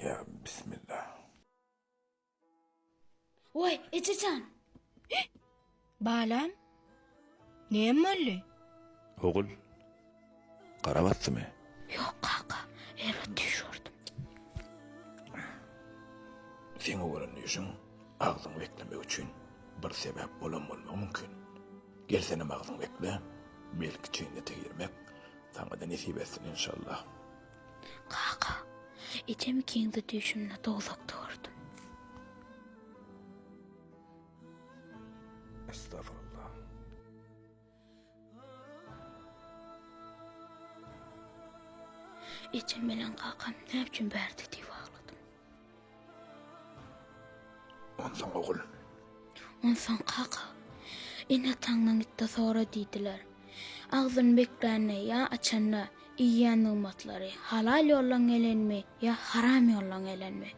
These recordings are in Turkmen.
Ýa bismillah. Waý, eje jan! Balam, näme boldy? Ogul, gara basdymy? Ýok, kaka, erbet düýş gördüm. Seň gören düýşüň agzyňy beklemek üçin bir sebäp bolan bolmagy mümkin. Gel senem agzyňy bekle, belki jennete girmek saňa-da nesip etsin enşallah. Kaka, ejem ikiňizi düýşümde dowzahda gördüm. Estagfurullah. Ejem bilen kakam näme üçin bärde diýip agladym. Onsoň ogul. Onsoň kaka, ene-ataňdan git-de sora diýdiler. Agzyny beklände ýa açanda iýýän nygmatlary halal ýoldan gelenmi ýa haram ýoldan gelenmi?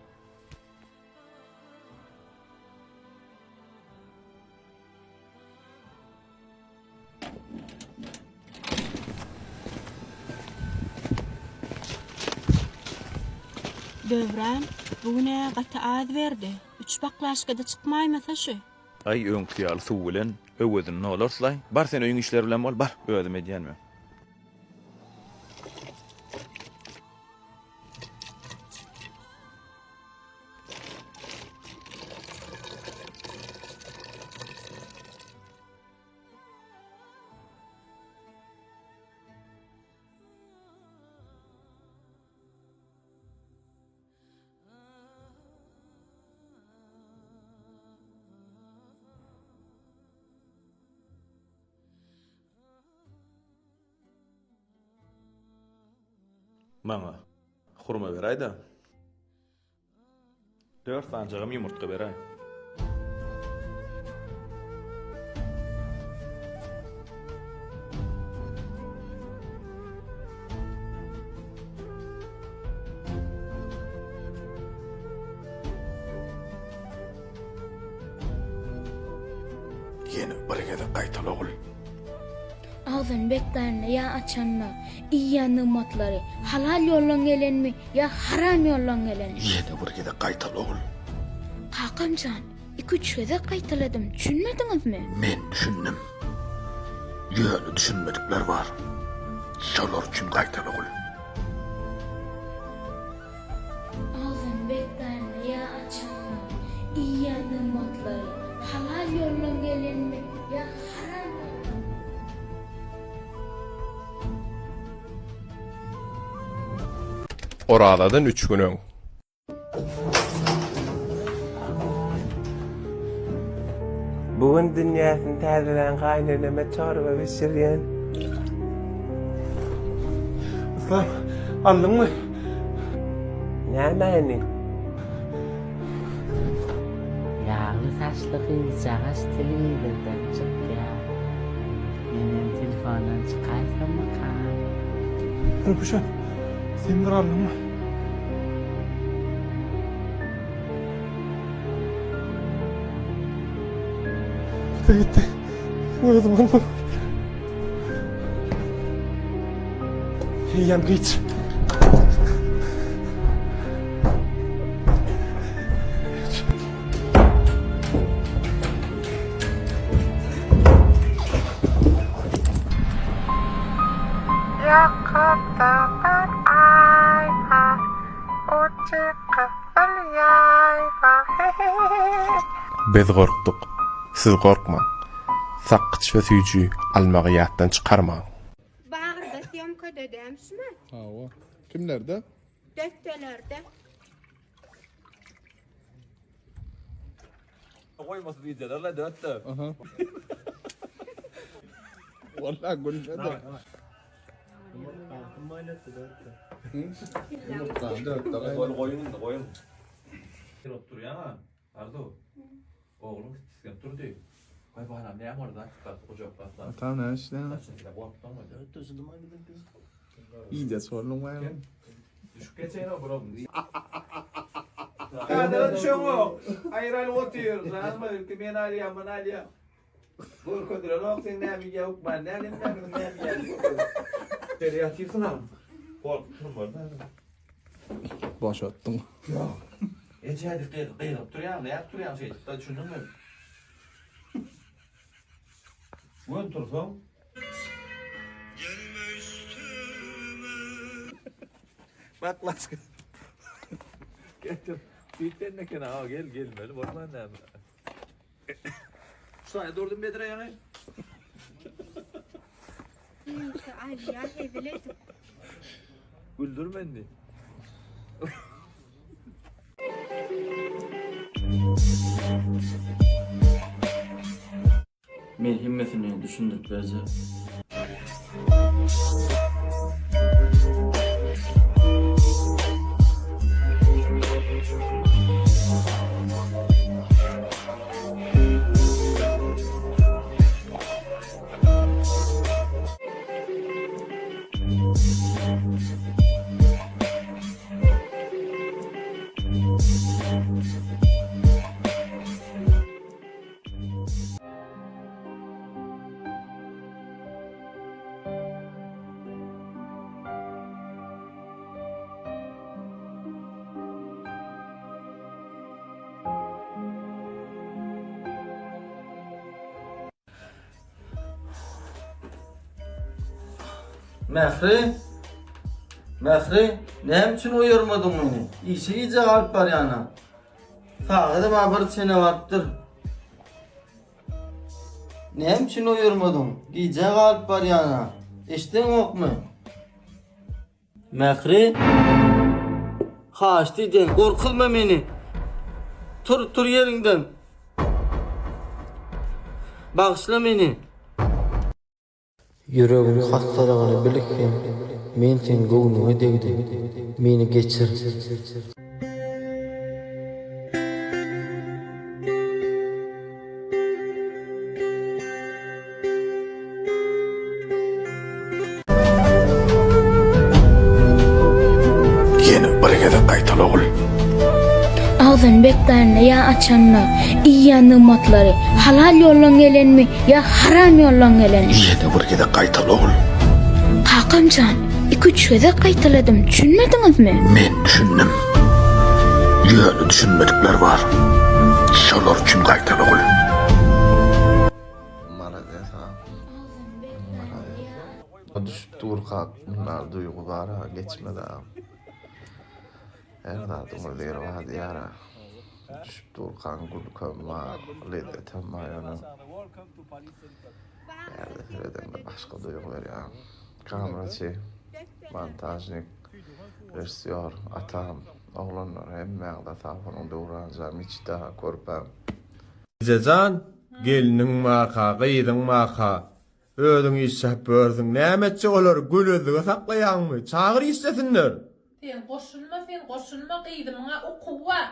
Döwran, bu gün-ä gaty az berdi. Üç baklaşka-da çykmaýmasa şu. Aý, öňki ýaly suw bilen öwezini dolarys-laý. Bar sen öýüň işleri bilen bol, bar, özüm edýän men. Maňa hurma beräý-de. Dört sanjagam ýumurtga beräý. Ýene bir gezek gaýtala ogul. Agzyny beklände ýa açanda iýýän nygmatlary halal ýoldan gelenmi ýa haram ýoldan gelenmi? Ýene bir gezek gaýtala ogul. Kakam jan, iki-üç gezek gaýtaladym, düşünmediňizmi? Men düşündim. Ýöne düşünmedikler bar. Şolar üçin gaýtala ogul. Agzyny beklände ýa açanda iýýän nygmatlary halal ýoldan gelenmi ýa haram ýoldan? Orazadan üç gün öň. Bu gün dünýäsini täzelän gaýyneneme çorba bişirýän. Yslam, aldyňmy? Nämäni? Ýagly saçly gyzjagaş telewizordan çykýar. Menem telefondan çykaýsammykam? Röwşen, sen bir aldyňmy? Gitdi gitdi. Özüm almam. Eýýäm giç. Ýokarda bir aý bar, Ujy gyzyl ýaý bar, he-he-he-he. Biz gorkduk. Siz gorkmaň. Sakgyç we süýji almagy ýatdan çykarmaň. Bagyrda sýomkada dämi şumat? Hawa. Kimlerde? Dötdelerde. Goýmasy diýjeler-le dötde. Aha. Walla gülmedi. Ýumurtgany dötde. Goý goýuň indi goýuň. Sen oturýaň-a, Arzuw. Ogluň tisginip durdy. Waý balam näme boldy zat çykar gujaklap. Atam näme işleýär? Saçyny gorkduňmy? Iýje çorluň baýram. Düşüp geçeýin-ow buram. Kadara düşeňok. Aýralyp otyr. Janma ilki men alýan, men alýan. Görkezdirenok sen näme iýýä hökman däl hemmämiziň näme iýýänimizi görkezip. Şeýle ýatyrsyňam. Gorkup durmaly. boşatdyň. Ýok. Eje diýip gygyryp durýaň, nädip durýaň şeýdip-de düşündiňmi? Göni tursaň. Baklaşka. Getir. Diýip eken ha gel gelmeli bolman näme. Şu taýda durdum bedre ýaňy. Alýa hezil edip. Güldürme indi. Men hemmesini düşündirip berjek. Mähri? Mähri, näme üçin oýarmadyň meni? Işe gijä galyp barýan-a. Sagadam-a bir çene barypdyr. Näme üçin oýarmadyň? Gijä galyp barýan-a. Eşdeňokmy? Mähri? Haýyşt edýän, gorkuzma meni. Tur, tur ýeriňden. Bagyşla meni. Ýüregiň hassalygyny bilip hem men seň göwnüňe degdim. Meni geçir. Ýene bir gezek gaýtala ogul. Agzyny beklände ýa açanda iýýän nygmatlary halal ýoldan gelenmi ýa haram ýoldan gelenmi? Ýene bir gezek gaýtala ogul. Kakam jan, iki-üç gezek gaýtaladym, düşünmediňizmi? Men düşündim. Ýöne düşünmedikler bar. Şolar üçin gaýtala ogul. Malades a. Malades. Düşüp durkak mundan duýgy bar-a, geçmez a. Her zadyň öz ýeri bar diýýär-ä. Düşüp durkaň gülkem bar, lezzetem bar ýöne bärde seredeňde başga duýgy berýär. Kameraçy, montažnik, režissýor, atam, oglanlar hemmäňize sag boluň Döwranjan, Miçda, körpäm. Ejejan, gelniň barka, gyzyň barka, özüň işläp ýörsüň, näme etjek olary, gölezlige saklaýaňmy? Çagyr işlesinler! Sen goşulma, sen goşulma, gyzymyň-a okuwy bar,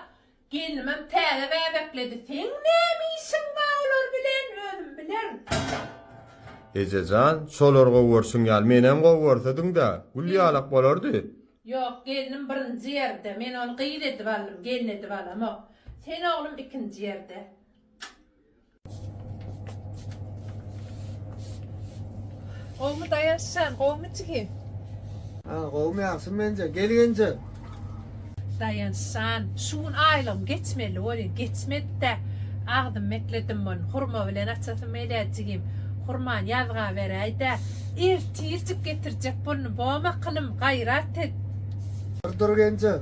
gelnimem täze bäbekledi, seň näme işiň bar olar bilen, özüm bilerin. Ejejan, şolary gowy görşüň ýaly, menem gowy görsediň-dä, gül ýalak bolardy. Ýok, gelnim birinji ýerde, men ony gyz edip aldym, gelin edip alamok. Sen oglum ikinji ýerde. Gowmy Daýançjan, gowmy jigim? Ha, gowmy ýagşymy enje, gel genje. Daýançjan, şu gün aýlygym geçmeli welin, geçmedi-dä. Agzym bekledim welin, hurma bilen açasym gelýär jigim. Hurmany ýazga beräý-dä. Ertirjik getirjek puluny bom akylym, gaýrat et. Bir dur genje,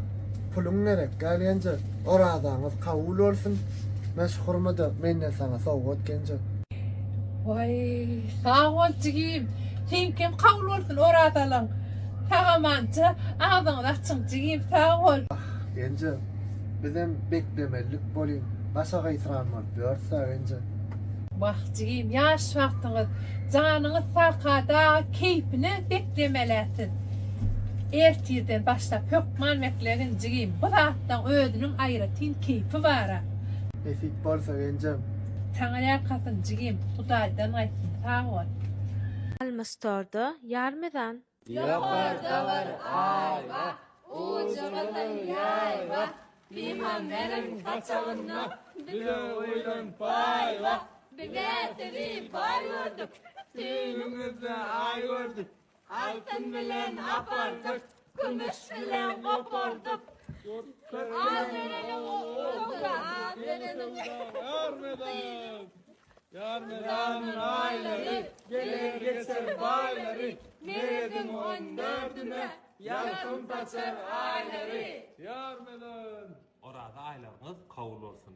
puluň gerek däl genje, orazaňyz kabul bolsun, men şu hurma-da menden saňa sowgat genje. Waý, sag bol jigim, seňkem kabul bolsun orazalaň. Sag-amança agzyňyzy açyň jigim, sag bol. Ah, genje, bizem beklemelilik bolyň, başa gaýsyran bolup ýörüs-ä genje. Wah, jigim, ýaş wagtyňyz Janyňyz sagka dagy keýpine beklemelä siz. Ertirden başlap hökman beklegin jigim bu zatlaň özüniň aýratyn keýpi bara. Nesip bolsa genjem. Saňa ýalkasyn jigim Hudaýdan gaýtsyn sag bol. Almastorda ýarmezan. Ýokarda bir aý bar, ujy gyzyl ýaý bar, Pygamberiň saçagynda bize goýlan paý bar. Biz-ä sizi baý gördük, düýnüňizde aý gördük, Altyn bilen apardyk, kümüş bilen gopardyk. Az bereniň söwda, az bereniň. Ýarmedan. Ýarmedanyň aýlary, geler geçer baýlary, Merediň on dördüne, ýalkym saçar aýlary. Ýarmedan. Oraza aýlaryňyz kabul bolsun.